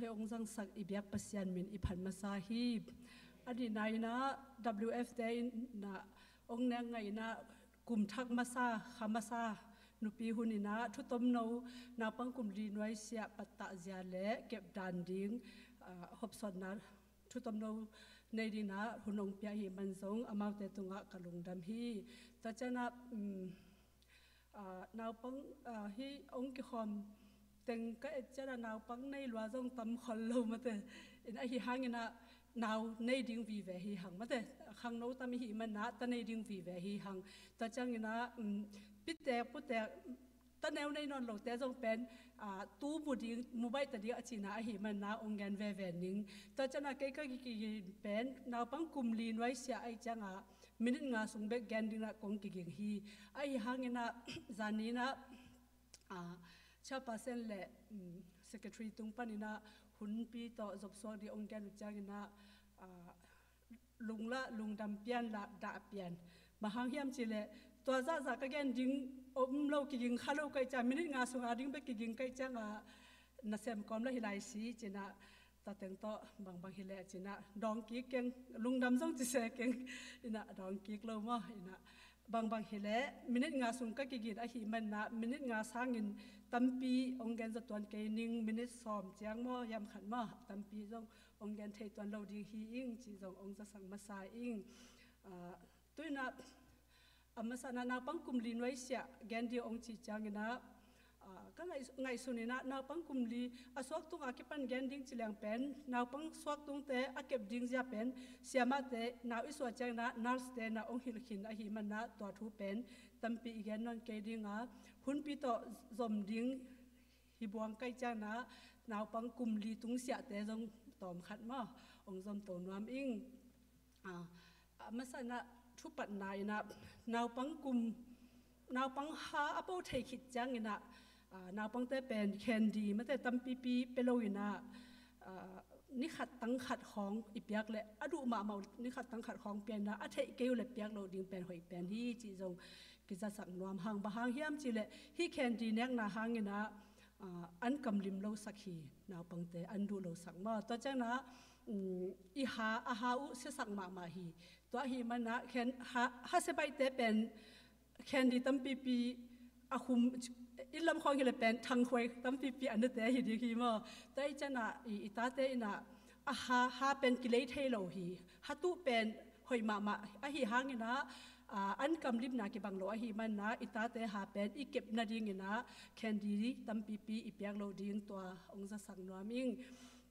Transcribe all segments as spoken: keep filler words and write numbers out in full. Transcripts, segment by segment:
Hei hong zangsak i biak Pasian min i phat masa hi. A dihna in ah W F te in ah hong nek ngaihna kum thak masa, kha masa nupi hun in ah thutomno naupang kum li nuaisiah pattah zia le kepdan ding, ah, hopsawnna thutomno nei ding in ah hun hong pia hi man zong amaute tungah ka lungdam hi. Tua ciang ah, um, ah, naupang, ah, hi hong kikhawm teng ka et ciang ah naupang nei lua zong tam khol lo mate. In ahi hangin ah nau nei ding vive hi hang mate. Khangno tam i hih man ah ta nei ding vive hi hang. Tua ciangin ah, um, pitek putek ta neu nei nawn lote zong pen, ah, tu mu ding, mu baih ta ding a cihna ahi man ah hong gen veve ning. Tua ciang ah kei ka kigin pen naupang kum li nuaisiah ahi ciang ah minit nga sung bek gen ding ah kong kiging hi. Ahi hangin ah zan ni in ah, ah, chairperson le, um, secretary tung panin ah hunpi tawh zopsuak ding hong gen uh ciangin ah, ah, lungla, lungdam pian la, dah pian. Bang hang hiam cih leh tua zahzah ka gen ding om lo, kiging kha lo ka hih ciang, minit nga sung a ding bek kiging ka hih ciang ah nasem kawm la hi lai si ci-in ah, tua teng tawh bangbang hi leh ci-in ah dawng kik keng, lungdam zong ci se keng. In ah dawng kik lo maw, in ah bangbang hi leh minit nga sung ka kigin ahi man ah minit nga sangin tampi hong gen zaw tuan kei ning, minit sawm ciang maw, hiam khat maw, tampi zong hong gen thei tuan lo ding hi ing ci zong hong zasak masa ing. Ah, tu in ah a masa in ah naupang kum li nuaisiah gen ding hong cih ciangin ah, ah, ka ngaih-, ngaihsun in ah naupang kum li a suak tung a kipan gen ding ci leng pen naupang suak tungte a kep ding zia pen siamahte nau i suah ciangin ah nurse te in ah hong hilh khin ahi man ah tua thu pen tampi i gen nawn kei ding a, hunpi tawh zom ding hi buang ka hih ciangin ah naupang kum li tungsiahte zong tawm khat maw hong zom to nuam ing. Ah, a masa in ah thupatna in ah naupang kum, naupang ha a po thei khit ciangin ah, ah, naupangte pen candy mate tampipi pia lo in ah, ah, ni khat tang khat khawng i piak leh a duh mahmah uh ni khat tang khat khawng pia in ah a theih kei uh leh piak loh ding pen hoih pen hi cih zong kizasak nuam hang. Bang hang hiam cih leh hih candy nekna hangin ah, ah, an kam lim lo sak hi, naupangte an duh lo sak maw. Tua ciangin ah, um, i ha, a ha uh siasak mahmah hi. Tua ahi man ah khen, ha, ha sia baihte pen candy tampipi a khum, inn lam khawng hi leh pen thangkhuai tampipi a nate hi ding hi maw. Tua ahih ciangin ah i, i tate in ah a ha, ha pen kilei thei lo hi. Ha tuh pen hoih mahmah ahi hangin ah, ah, an kam limna kibang lo ahi man ah i tate ha pen i kep nadingin ah candy tampipi i piak loh ding tua hong zasak nuam ing.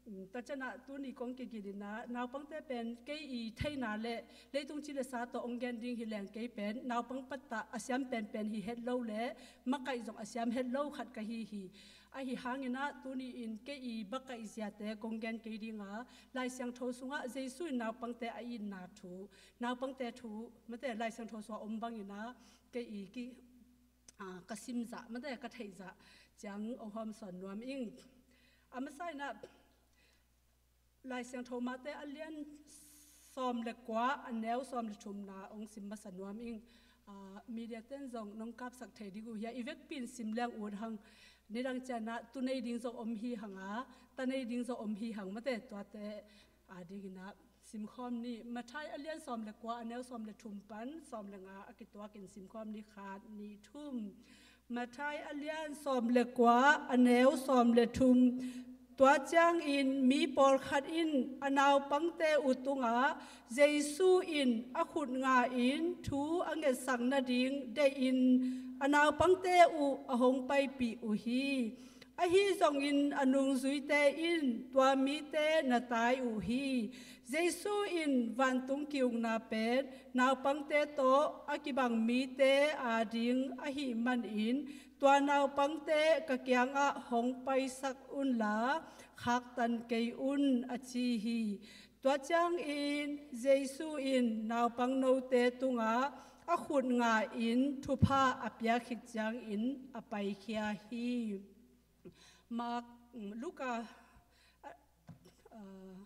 Um, tua ciangin ah tuni kong kigin in ah naupangte pen kei i theihna leh leitung ci le sa tawh hong gen ding hi leng kei pen naupang pattah a siam penpen hi het lo leh makaih zong a siam het lo khat ka hi hi. Ahi hangin ah tuni in kei i bakaih ziate kong gen kei ding a, Lai Siangtho sungah Jesu in naupangte a itna thu, naupangte thu mate Lai Siangtho sungah om bangin ah kei i ki, ah, ka sim zah mate ka theih zah ciang hong hawmsawn nuam ing. A masa in ah Lai Siangtho Mate a lian sawm le kua, a neu sawm le thumna hong sim masa nuam ing. Ah, media ten zong nong kapsak thei ding uh hia, i vekpi in sim leng ut hang. Nidang ciangin ah tu nei ding zong om hi hang a, ta nei ding zong om hi hang mate, tuate a dingin ah simkhawm ni. Matthai a lian sawm le kua, a neu sawm le thum pan sawm le nga a kituakin simkhawm ni. Khat, nih, thum. Matthai a lian sawm le kua, a neu sawm le thum. Tua ciangin mi pawlkhat in a naupangte uh tungah Jesu in a khut nga in thu a ngetsak nading deihin a naupangte uh a hong paipih uh hi. Ahi zongin a nungzuite in tua mite na tai uh hi. Jesu in vantung ki-ukna pen naupangte tawh a kibang mite ading ahih manin tua naupangte ka kiangah hong paisak unla khaktan kei un, a ci hi. Tua ciangin Jesu in naupang note tungah a khut nga in thupha a pia khit ciangin a paikhia hi. Mark, mm, Luka, ah, ah,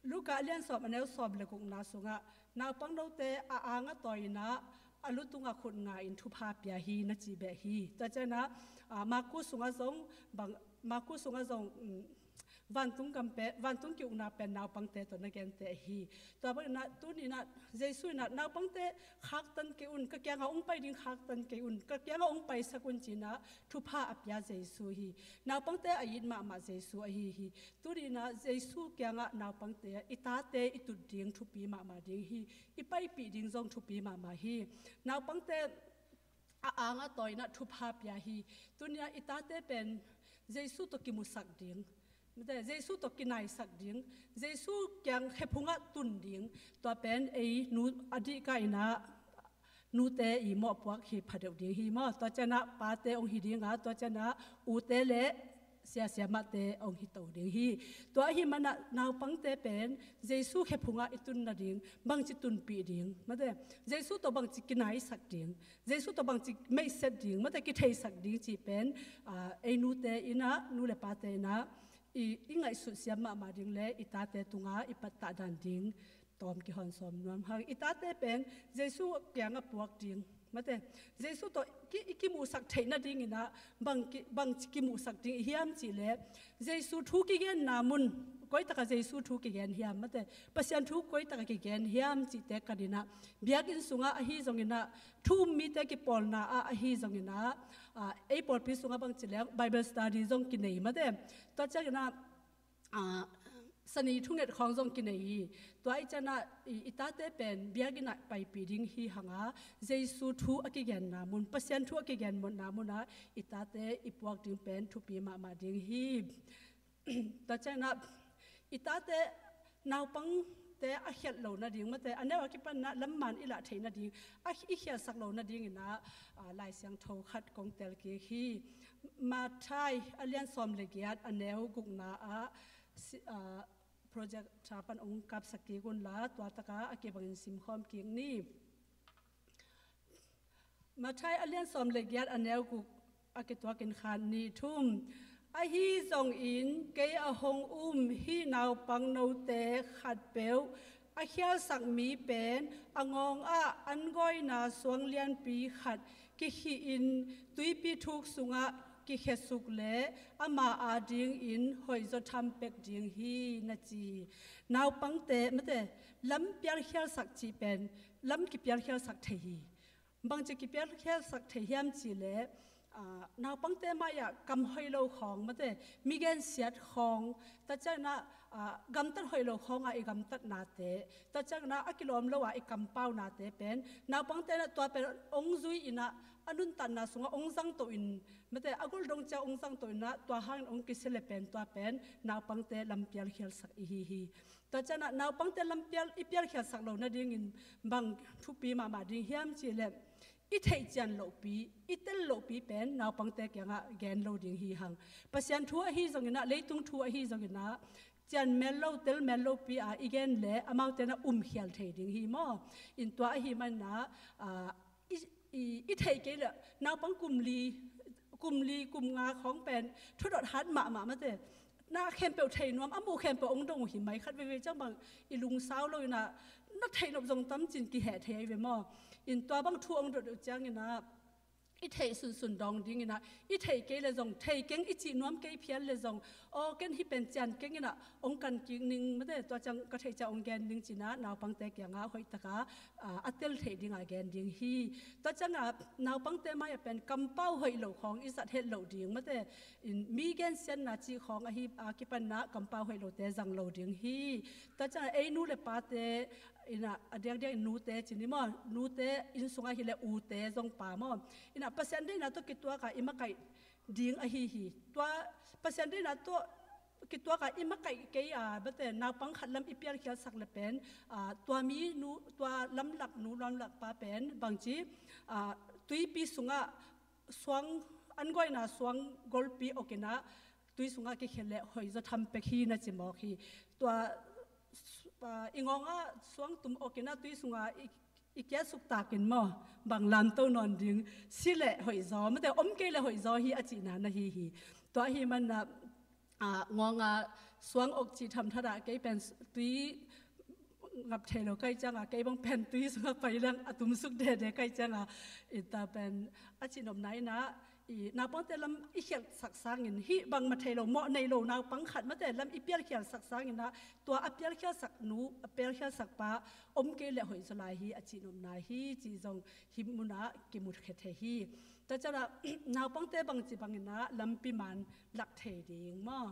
Luka a lian sawm a neu sawm le gukna sungah naupang note a ang a tawi in ah a lu tungah khut nga in thupha pia hi na ci beh hi. Tua ciangin ah, ah, Marku sungah zong bang, Marku sungah zong, mm, Vantung gam pen, vantung ki-ukna pen naupangte tawh na gente ahi. Tua bangin ah tuni-in ah Jesu in ah naupangte khaktan kei un, ka kiangah hong pai ding khaktan kei un, ka kiangah hong paisak un ci-in ah thupha a pia Jesu hi. Naupangte a it mahmah Jesu ahi hi. Tuni-in ah Jesu kiangah naupangte, i tate i tut ding thupi mahmah ding hi. I paipih ding zong thupi mahmah hi. Naupangte a ang a tawi-in ah thupha pia hi. Tuni-in ah i tate pen Jesu tawh kimusak ding, mate, Jesu tawh kinaisak ding, Jesu kiang khephungah tun ding. Tua pen ei nu a dihka-in ah nute i mawhpuak hi phadeuh ding hi maw. Tua ciangin ah pate hong hi ding a, tua ciangin ah ute le sia siamahte hong hi to ding hi. Tua ahih manin ah naupangte pen Jesu khephungah i tun nading bangci tunpih ding, mate, Jesu tawh bangci kinaisak ding, Jesu tawh bangci meihset ding, mate, kitheisak ding cih pen, ah, ei nute in ah, nu le pate in ah i, i ngaihsut siam mahmah ding le i tate tungah i pattah dan ding tawm kihon sawm nuam hang. I tate pen Jesu kiangah puak ding, mate, Jesu tawh ki, i kimuhsak theih nadingin ah bang ki, bangci kimuhsak ding i hiam cih leh, Jesu thu kigenna mun koi takah Jesu thu kigen hiam, mate, Pasian thu koi takah kigen hiam cihte kan in ah, biakinn sungah ahi zongin ah, thu um mite kipawlna ah ahi zongin ah, ah, ei pawlpi sungah bangci leng Bible study zong kinei, mate. Tua ciangin ah, ah, sani thunget khawng zong kinei hi. Tua ahih ciangin ah i, i tate pen biakinn ah paipih ding hi hang a, Jesu thu a kigenna mun, Pasian thu a kigen munna munah i tate i puak ding pen thupi mahmah ding hi. Tua ciangin ah i tate, naupangte a khialh loh nading, mate, a neu a kipan in ah lamman i lah theih nading, a, i khialhsak loh nadingin ah, ah, Lai Siangtho khat kong tel kik hi. Matthai a lian sawm le giat, a neu gukna ah si-, ah, projector pan hong kapsak kik unla, tua takah a kibangin simkhawm kik ni. Matthai a lian sawm le giat, a neu guk, a kituakin khat, nih, thum. Ahi zongin kei a hong um hih naupang note khatpeuh a khialsak mi pen a ngawngah an gawina suang lianpi khat kikhihin tuipi thuk sungah kikhesuk leh ama adingin hoihzaw tham pek ding hi, na ci hi. Naupangte, mate, lam pialkhialsak cih pen lam kipialkhialsak thei hi. Bangci kipialkhialsak thei hiam cih leh, ah, naupangte mai-ah kam hoih lo khawng, mate, mi gensiat khawng, tua ciangin ah, ah, gamtat hoih lo khawngah i gamtatnate, tua ciangin ah a kilawm lo-ah i kampaunate pen naupangte in ah tua pen hong zui-in ah a nuntakna sungah hong zangto in, mate, a gul dong ciang hong zangto in ah tua hangin hong kisia leh pen tua pen naupangte lam pialkhialsak i hi hi. Tua ciangin ah naupangte lam pial, i pialkhialsak loh nadingin bang thupi mahmah ding hiam cih leh, i theih cian lohpi, i tel lohpi pen naupangte kiangah gen lo ding hi hang. Pasian thu ahi zongin ah, leitung thu ahi zongin ah, cian mel lo, tel mel lopi-a i gen leh amaute in ah umkhial thei ding hi maw. In tua ahih manin ah, ah, i, i, i theih kei leh naupang kum li, kum li, kum nga khawng pen thudot hat mahmah, mate. Na khempeuh thei nuam, a muh khempeuh hong dong uh hi mai, khat veivei ciang bang i lungsau lo-in ah na theih nop zong tam ci-in kiheh thei ahi ve maw. In tua bang thu hong dot uh ciangin ah i theih sunsun dawng dingin ah, i theih kei leh zong, thei keng i cih nuam kei phial leh zong, aw, ken hih pen cian keng in ah hong kan kik ning, mate, tua ciang ka theih ciang hong gen ning ci-in ah naupangte kiangah hoih takah, ah, a tel theih dingah gen ding hi. Tua ciangah naupangte mai-ah pen kampau hoih lo khawng i zat het loh ding, mate, in mi gensiatna cih khawng ahi a kipan in ah kampau hoih lote zang lo ding hi. Tua ciangah ei nu le pate in ah, a diakdiak in nute ci ni maw, nute inn sungah hi leh ute zong pha maw. In ah Pasian deihna tawh kituak a i makaih ding ahi hi. Tua Pasian deihna tawh kituak a i makaih kei a, mate, naupang khat lam i pialkhialsak leh pen, ah, tua mi nu, tua lamlak nu, lamlak pa pen bangci, ah, tuipi sungah suang, an gawina suang golpi awk in ah tui sungah kikhia leh hoihzaw tham pek hi, na ci mawk hi. Tua, ah, i ngawngah suang tum awk in ah tui sungah i, i kiatsuk takin maw, bang lamto nawn ding, si leh hoihzaw, mate, om kei leh hoihzaw hi a cihna na hi hi. Tua ahih manin ah, ah, ngawngah suang awk cih thamthat ah kei pen tui ngap thei lo ka hih ciangah, kei bang pen tui sungah pai leng a tumsuk dede ka hih ciangah, i ta pen a cihnopna in ah, I naupangte lam i khialhsak sangin, hih bangmah thei lo, mawh nei lo naupang khat mate lam i pialkhialsak sangin ah, tua a pialkhialsak nu, a pialkhialsak pa om kei leh hoih zaw lai hi a cihnopna hi, cih zong hih munah kimukhia thei hi. Tua ciangah naupangte bangci bangin ah lampi man lak thei ding maw?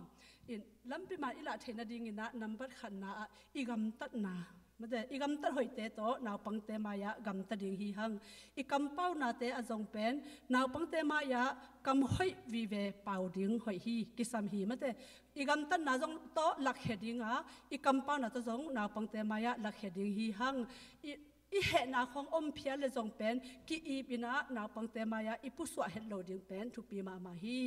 In lampi man i lah theih nadingin ah nambat khatna ah i gamtatna, mate, i gamtat hoihte tawh naupangte mai-ah gamta ding hi hang. I kampaunate a zong pen naupangte mai-ah kam hoih vive pau ding hoih hi, kisam hi, mate. I gamtatna zong tawh lakkhia dinga, i kampauna tawh zong naupangte mai-ah lakkhia ding hi hang. I, i hehna khawng om phial le zong pen ki-ip in ah naupangte mai-ah i pusuah het lo ding pen thupi mahmah hi.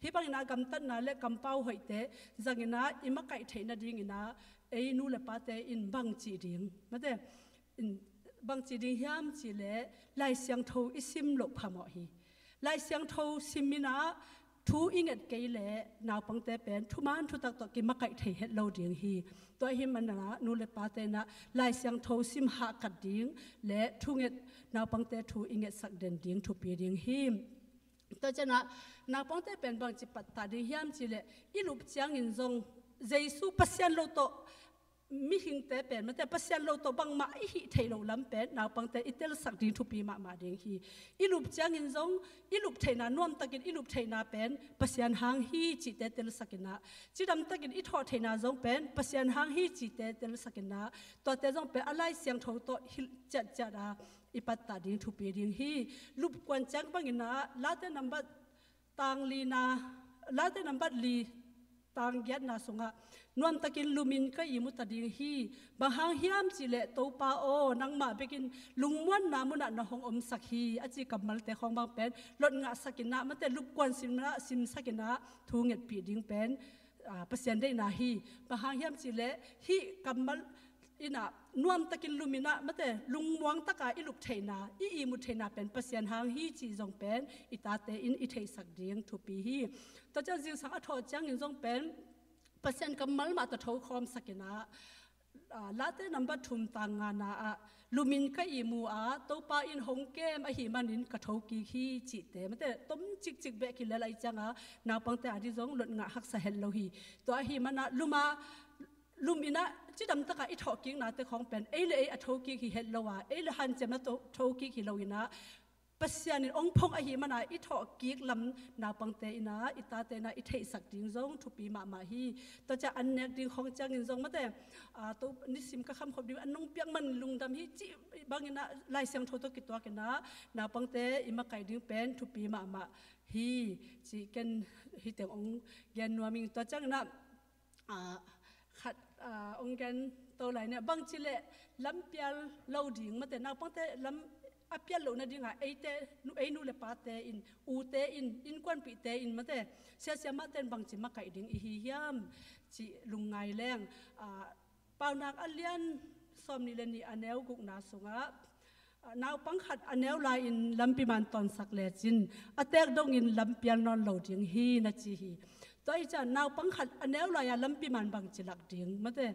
Hih bangin ah gamtatna le kampau hoihte zangin ah i makaih theih nadingin ah ei nu le pate in bangci ding, mate, in bangci ding hiam cih leh Lai Siangtho i sim loh phamawh hi. Lai Siangtho sim in ah thu i nget kei leh naupangte pen thuman thutak tawh kimakaih thei het lo ding hi. Tua ahih manin ah nu le pate in ah Lai Siangtho sim hahkat ding le thunget, naupangte thu i ngetsak den ding thupi ding hi. Tua ciangah naupangte pen bangci pattah ding hiam cih leh i lup ciangin zong Jesu Pasian lo tawh, mihingte pen, mate, Pasian lo tawh bangmah i hih theih loh lam pen naupangte i telsak ding thupi mahmah ding hi. I lup ciangin zong i lup theihna, nuamtakin i lup theihna pen Pasian hang hi cihte telsak in ah, cidamtakin i thawh theihna zong pen Pasian hang hi cihte telsak in ah, tuate zong pen a Lai Siangtho tawh hilh ciatciat a i pattah ding thupi ding hi. Lupkuan ciang bangin ah Late nambat tang lina, Late nambat li tang giatna sungah, nuamtakin lumin ka ihmu ta ding hi. Bang hang hiam cih leh Topa aw, nangmah bekin lungmuanna munah na hong omsak hi, a ci kammalte khawng bang pen lot ngahsak in ah, mate, lupkuan sim in ah simsak in ah thu ngetpih ding pen, ah, Pasian deihna hi. Bang hang hiam cih leh hih kammal in ah nuamtakin lum in ah, mate, lungmuang taka i lup theihna, i ihmut theihna pen Pasian hang hi cih zong pen i tate in i theihsak ding thupi hi. Tua ciang zingsang a thawh ciangin zong pen Pasian kammal mah tawh thokhawmsak in ah, ah, Late nambat thum tang ngana ah, lumin ka ihmu a, Topa in hong kem ahih manin ka thokik hi cihte, mate, tom cikcik beh kilel ahih ciangah naupangte ading zong lot ngah haksa het lo hi. Tua ahih manin ah lum a, lum in ah cidamtaka i thawhkiknate khawng pen ei le ei a thokik hi het lo a, ei le hanciamna tho-, thokik hi lo in ah, Pasian in ong phong ahih manin ah i thawhkik lam naupangte in ah, i tate in ah i theihsak ding zong thupi mahmah hi. Tua ciang an nek ding khawng ciangin zong, mate, ah, to nisim ka khamkhop ding, an nong piak man lungdam hi cih bangin ah Lai Siangtho tawh kituak in ah naupangte i makaih ding pen thupi mahmah hi, cih ken hih teng ong gen nuam ing. Tua ciangin ah, ah, khat, ah, ong gen to lai in ah, bangci leh lampial lo ding, mate, naupangte lam a pial loh nadingah eite, nu, ei nu le pate in, ute in, innkuanpihte in, mate, sia siamahte in bangci makaih ding i hi hiam cih lungngai leng, ah, Paunak a lian sawmnih le nih a neu gukna sungah, ah, naupang khat a neu lai-in lampi man tawnsak lecin a teek dongin lampial nawn lo ding hi, na ci hi. Tua ahih ciang naupang khat a neu lai-a lampi man bangci lak ding, mate,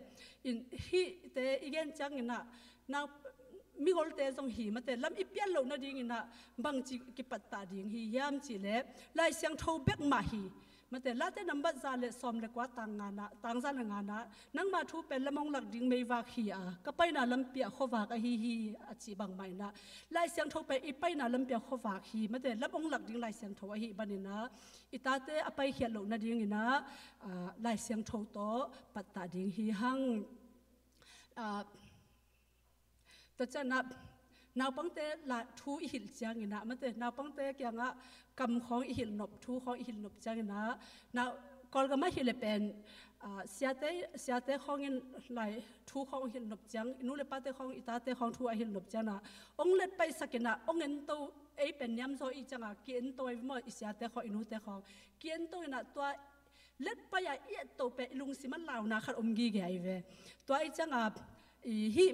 in hihte i gen ciangin ah, nau, migolte zong hi, mate, lam i pial loh nadingin ah bangci kipattah ding hi hiam cih leh Lai Siangtho bek mah hi. Mate, Late nambat za le sawm le kua tang ngana, tang za le ngana, nangma thu pen lam ong lak ding meivak hi a, ka paina lampi ah khuavak ahi hi, a cih bangmah in ah, Lai Siangtho pen i paina lampi ah khuavak hi, mate, lam ong lak ding Lai Siangtho ahih manin ah, i tate a paikhiat loh nadingin ah, ah, Lai Siangtho tawh pattah ding hi hang. Ah, Tua ciangin ah, naupangte la thu i hilh ciangin ah, mate, naupangte kiangah kam khawng i hilh nop, thu khawng i hilh nop ciangin ah, nau, Kawlgam ah hi leh pen, ah, siate, siate khawng in lai thu khawng hilh nop ciang, i nu le pate khawng, i tate khawng thu a hilh nop ciangin ah, ong let paihsak in ah, ong ento, ei pen niamzaw i ciangah ki ento ei maw, i siate khawng, i nute khawng ki ento in ah, tua let pai-a i etto pen i lungsim ah launa khat om gige ahi ve. Tua ahih ciangah, i, hih,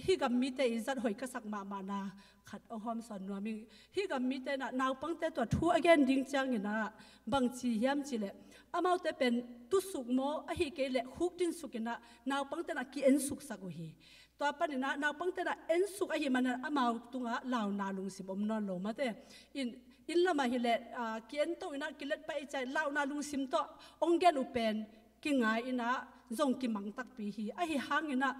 hih gam mite i zat hoih ka sak mahmahna khat ong hawmsawn nuam ing. Hih gam mite in ah naupangte tua thu a gen ding ciangin ah bangci hiam cih leh, amaute pen tusuk maw, ahih kei leh khukdinsuk in ah naupangte in ah ki-ensuksak uh hi. Tua panin ah naupangte in ah ensuk ahih manin ah amau tungah launa lungsim om nawn lo, mate. In Inn lamah hileh, aa, ki-ento inah kilet pai ciah launa lungsim tawh ong gen uh pen kingai inah zong kimang takpi hi. Ahi hang inah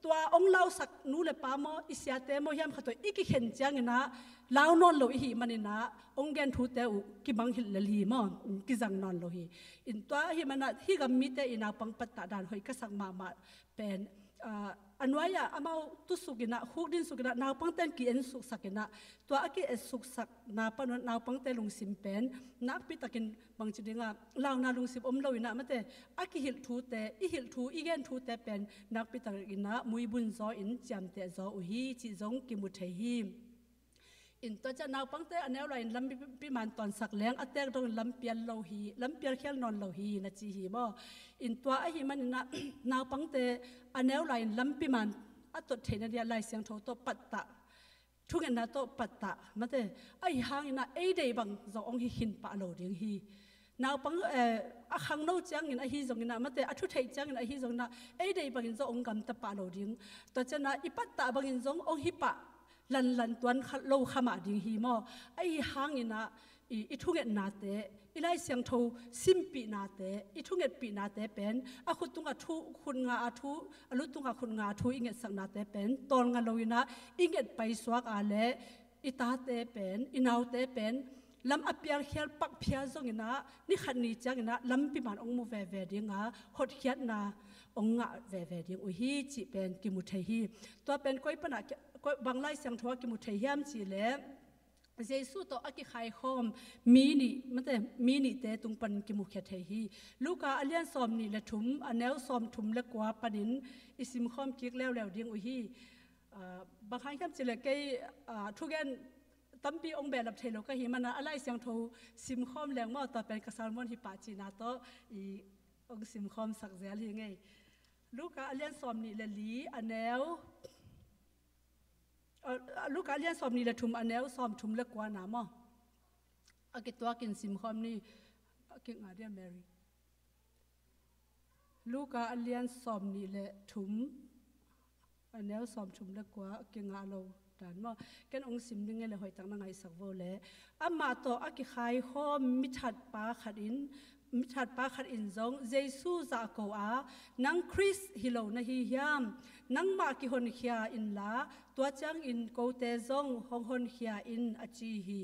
tua ong lausak nu le pa maw, i siate maw hiam khat tawh i kikhen ciang inah lau nawn lo i hih man inah ong gen thute uh kimang hilh lel hi maw, kizang nawn lo hi. In tua ahi manah hih gam mite i naupang pattah dan hoih ka sak mahmah pen, aa, a nuai-ah amau tusuk inah, hukdin suk inah, naupangte in ki-ensuksak inah, tua a ki-ensuksakna pan un naupangte lungsim pen nakpi takin bangci dingah launa lungsim om lo inah mate, a kihilh thute, i hilh thu, i gen thute pen nakpi tak inah muibun zaw in ciamteh zaw uh hi cih zong kimu thei hi. In tua ciah naupangte a neu lai-in lampi man tawnsak leng a tek dongin lam pial lo hi, lam pial khial nawn lo hi na ci hi maw. In tua ahi man inah naupangte a neu lai-in lampi man a tot theihna dia Lai Siangtho tawh pattah, thungetna tawh pattah mate, ahi hang inah ei deih bang zong ong hi khin pah lo ding hi. Naupang, eh, a khangno ciangin ahi zong inah mate, a thu theih ciangin ahi zong inah ei deih bangin zong ong gamta pah lo ding. Tua cianah i pattah bangin zong ong hi pah lanlan tuan kha, lo kha mah ding hi maw. Ahi hang inah i, i thungetnate, i Lai Siangtho simpihnate, i thungetpihnate pen a khut tungah thu, khut nga a thu, a lu tungah khut nga a thu i ngetsaknate pen tawlnga lo inah i nget paisuak a le i tate pen, i naute pen lam a pialkhial pakphial zong inah ni khat ni ciang inah lampi man ong mu veve dinga hotkhiatna ong ngah veve ding uh hi cih pen kimu thei hi. Tua pen koi panah ki-, koi, bang Lai Siangtho ah kimu thei hiam cih leh Jesu tawh a kikhaikhawm mi nih, mate, mi nihte tung pan kimukhia thei hi. Luka a lian sawm nih le thum, a neu sawm thum le kua panin i simkhawm kik leuleu ding uh hi. Aa, bang hang hiam cih leh kei, aa, thugen tampi ong behlap thei lo ka hi manah a Lai Siangtho simkhawm leng maw, tua pen ka sermon hi pah cihna tawh i ong simkhawm sak zel hi ngei. Luka a lian sawm nih le li, a neu, a, a, Luka a lian sawm nih le thum, a neu sawm thum le kuana maw. A kituakin simkhawm ni, a kinga dia Mary. Luka a lian sawm nih le thum, a neu sawm thum le kua, a kinga lo dan maw. Ken ong sim ding e le hoihtak na ngaihsak vo le. Amah tawh a kikhaikhawm mithatpa khat in, mithatpa khat in zong Jesu zahko a, "Nang Khrist hi lo na hi hiam? Nangmah kihonkhia inla, tua ciangin kote zong hong honkhia in," a ci hi.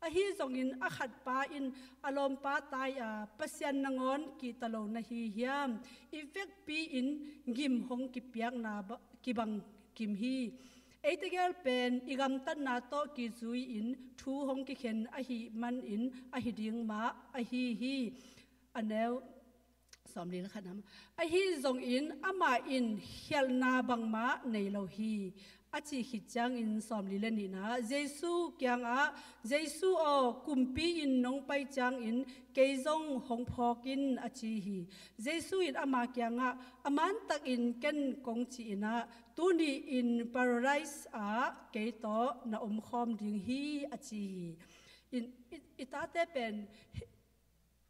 Ahi zongin a khatpa in a lawmpa tai a, "Pasian nangawn kihta lo na hi hiam? I vekpi-in gim hong kipiakna ba-, kibang kim hi. Ei tegel pen i gamtatna tawh kizui-in thu hong kikhen ahih manin ahi ding mah ahi hi." A neu sawm li le khat nam. Ahi zongin amah in khialhna bangmah nei lo hi, a cih khit ciangin sawm li le nihna, Jesu kiangah, "Jesu aw, kumpi in nong pai ciangin kei zong hong phawk in," a ci hi. Jesu in ama kiangah, "A mantakin ken kong ci inah, tuni in Paradise ah kei tawh na omkhawm ding hi," a ci hi. In, i, i tate pen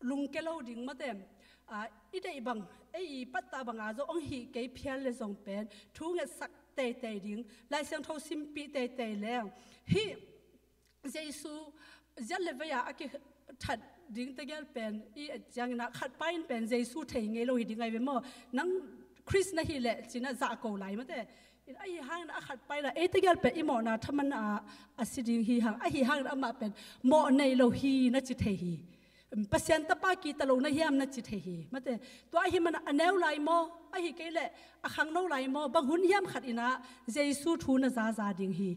lungke lo ding mate. Aa, i deih bang, ei i pattah banga zong ong hih kei phial le zong pen thu ngetsak teitei ding, Lai Siangtho simpih teitei leng. Hih Jesu ziat le vei-a a kithat ding tegel pen i et ciangin ah khatpa in pen Jesu thei ngei lo hi ding ahi ve maw. Nang Khrist na hih leh ci-in ah zahko lai mate. In ahi hangin a khatpa in ah ei tegel pen i mawhna thaman a, a si ding hi hang. Ahi hangin amah pen mawh nei lo hi na ci thei hi. Pasian tapa kihta lo na hiam na ci thei hi. Mate, tua ahi mana a neu lai maw, ahi kei leh a khangno lai maw, bang hun hiam khat in ah Jesu thu na zaza ding hi.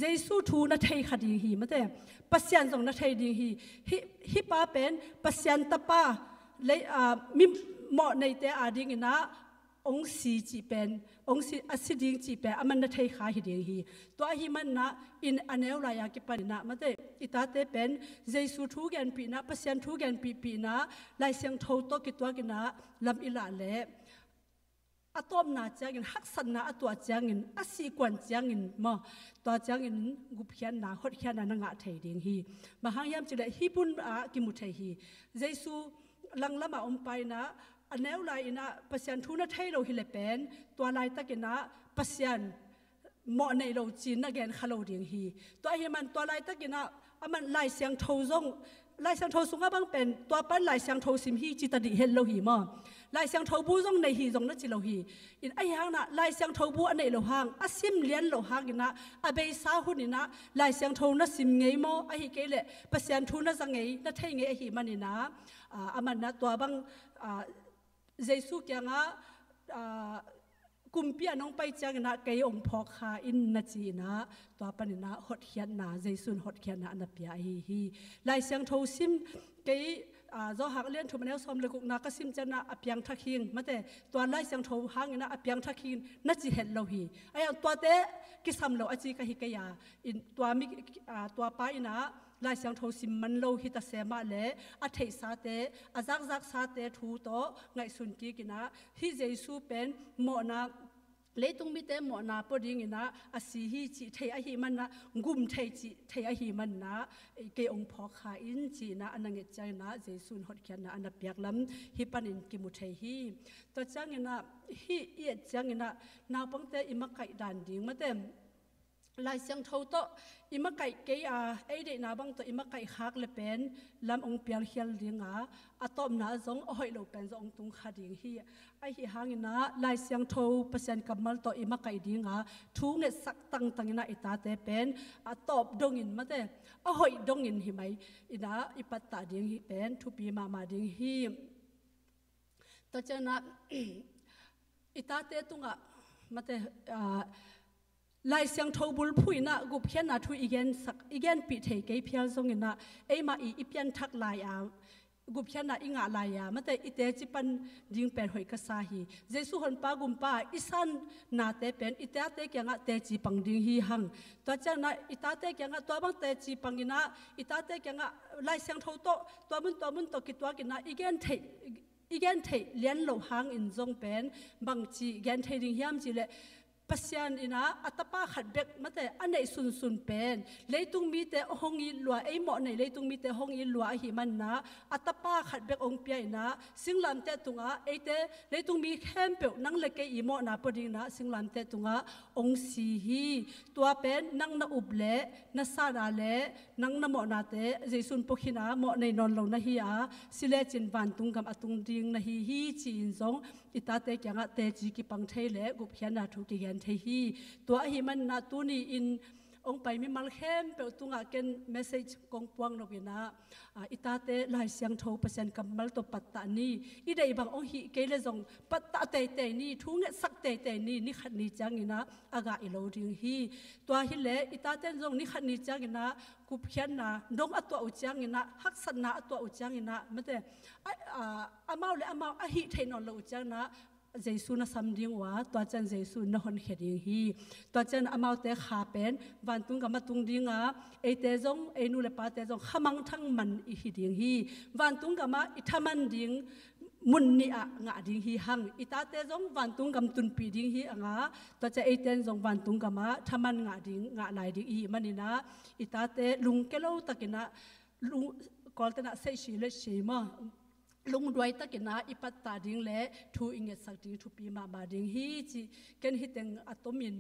Jesu thu na thei kha ding hi. Mate, Pasian zong na thei ding hi. Hih, hih pa pen Pasian tapa lei, aa, mi mawh neite adingin ah ong si cih pen, ong si, a si ding cih pen, aman na thei kha hi ding hi. Tua ahi manah in a neu lai-a kipan inah, mate, i tate pen Jesu thu genpih inah, Pasian thu genpihpih inah, Lai Siangtho tawh kituak inah lam i lah leh a tawpna ciangin, haksatna a tuah ciangin, a sihkuan ciangin maw, tua ciangin gupkhiatna, hotkhiatna na ngah thei ding hi. Bang hang hiam cih leh hih bun ah kimu thei hi. Jesu langlamah om pa inah, a neu lai inah Pasian thu na thei lo hi leh pen, tua laitakin ah Pasian mawh nei lo ci-in na gen kha lo ding hi. Tua ahi man tua laitakin ah Aman Lai Siangtho zong, Lai Siangtho sungah bang pen tua pan Lai Siangtho sim hi ci ta dih het lo hi maw. Lai Siangtho bu zong nei hi zong na ci lo hi. In ahi hangin ah Lai Siangtho bu a neih loh hang, a sim lian loh hangin ah, a beisa hunin ah Lai Siangtho na sim ngei maw, ahi kei leh Pasian thu na za ngei, na thei ngei ahih manin ah, ah, aman ah tua bang, ah, Jesu kiangah, ah, kumpi ah nong pai ciangin ah kei ong phawk kha in na ci-in ah, tua panin ah hotkhiatna, Jesu in hotkhiatna a na pia ahi hi. Lai Siangtho sim kei, ah, Johan a lian thum a neu sawm le gukna ka sim ciangin ah a piangthak hing, mate, tua Lai Siangtho hangin ah a piangthak hing na ci het lo hi. Ahi hang tuate kisam lo a ci ka hi kei a, in tua mi, ah, tua pa in ah Lai Siangtho sim man lo hi ta se mah leh, a theihsate, a zakzaksate thu tawh ngaihsun kikin ah, hih Jesu pen mawhna, leitung mite mawhna pua dingin ah a si hi cih thei ahih manin ah, gum thei cih thei ahih manin ah, kei ong phawk kha in ci-in ah a na nget ciangin ah Jesu in hotkhiatna a na piak lam hih panin kimu thei hi. Tua ciangin ah, hih i et ciangin ah naupangte i makaih dan ding, mate, Lai Siangtho tawh i makaih kei a, ei deihna bang tawh i makaih khak le pen lam ong pialkhial ding a, a tawpna zong a hoih lo pen zong ong tung kha ding hi. Ahi hangin ah Lai Siangtho Pasian kammal tawh i makaih ding a, thu ngetsak tangtangin ah i tate pen a tawp dongin, mate, a hoih dongin hi mai in ah i pattah ding hi pen thupi mahmah ding hi. Tua ciangin ah i tate tungah, mate, ah, Lai Siangtho bulphuh in ah gupkhiatna thu i gensak, i genpih thei kei phial zongin ah, eimah i, i pianthak lai a, gupkhiatna i ngah lai a, mate, i teci pan ding pen hoih ka sa hi. Jesu honpa gumpa i san nate pen i tate kiangah teci pang ding hi hang. Tua ciangin ah i tate kiangah tua bang teci pangin ah, i tate kiangah Lai Siangtho tawh tua mun tua mun tawh kituakin ah i gen theih, i gen theih lian loh hangin zong pen bangci gen thei ding hiam cih leh, Pasian in ah a tapa khat bek, mate, a neih sunsun pen leitung mite hong it lua, ei mawh nei leitung mite hong it lua ahih manin ah, a tapa khat bek ong pia in ah, singlamteh tungah, eite leitung mi khempeuh nang le kei i mawhna pua dingin ah singlamteh tungah ong si hi. Tua pen nang na up leh, na san a leh, nang na mawhnate Jesu in pua khin a, mawh nei nawn lo na hi a, si lecin vantung gam a tung ding na hi hi ci-in zong i tate kiangah teci kipang thei le gupkhiatna thu kigen thei hi. Tua ahih manin ah tuni-in ong pai mimal khempeuh tungah ken message kong puak nop in ah, ah, i tate Lai Siangtho Pasian kammal tawh pattah ni. I deih bang ong hih kei le zong pattah teitei ni, thu ngetsak teitei ni, ni khat ni ciangin ah a gah i lo ding hi. Tua hi leh i tate in zong ni khat ni ciangin ah gupkhiatna dong a tuah uh ciangin ah, haksatna a tuah uh ciangin ah, mate, a, a, amau le amau a hih theih nawn lo uh ciangin ah Jesu na sam ding uh a, tua ciang Jesu in na honkhia ding hi. Tua ciang amaute kha pen vantung gam a tung ding a, eite zong, ei nu le pate zong kha mangthang man i hi ding hi. Vantung gam ah i thaman ding mun nih ah ngah ding hi hang. I tate zong vantung gam tunpih ding hi a, ngah, tua ciang eite in zong vantung gam ah thaman ngah ding, ngah lai ding i hih manin ah, i tate lungke lo takin ah, lung, Kawlte in ah seihsi le si maw, lungduai takin ah i pattah ding le thu i ngetsak ding thupi mahmah ding hi ci. Ken hih teng a tomin,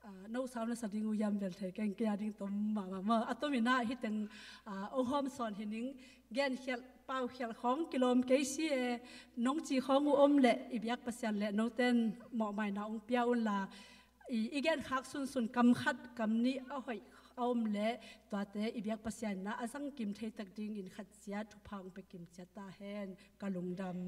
ah, no sau na sa ding uh hiam bel thei keng, kei a ding tom mahmah maw. A tomin ah hih teng, ah, ong hawm sawn hi ning. Genkhialh, paukhialh khawng kilawm kei si e. Nong ci khawng uh om leh i biak Pasian le note in mawhmaina ong pia un la, i, i genkhak sunsun kam khat kam nih a hoih a om leh tuate i biak Pasian in ah a zangkim thei tak dingin khat ciat thupha ong pia kim ciat ta hen. Ka lungdam.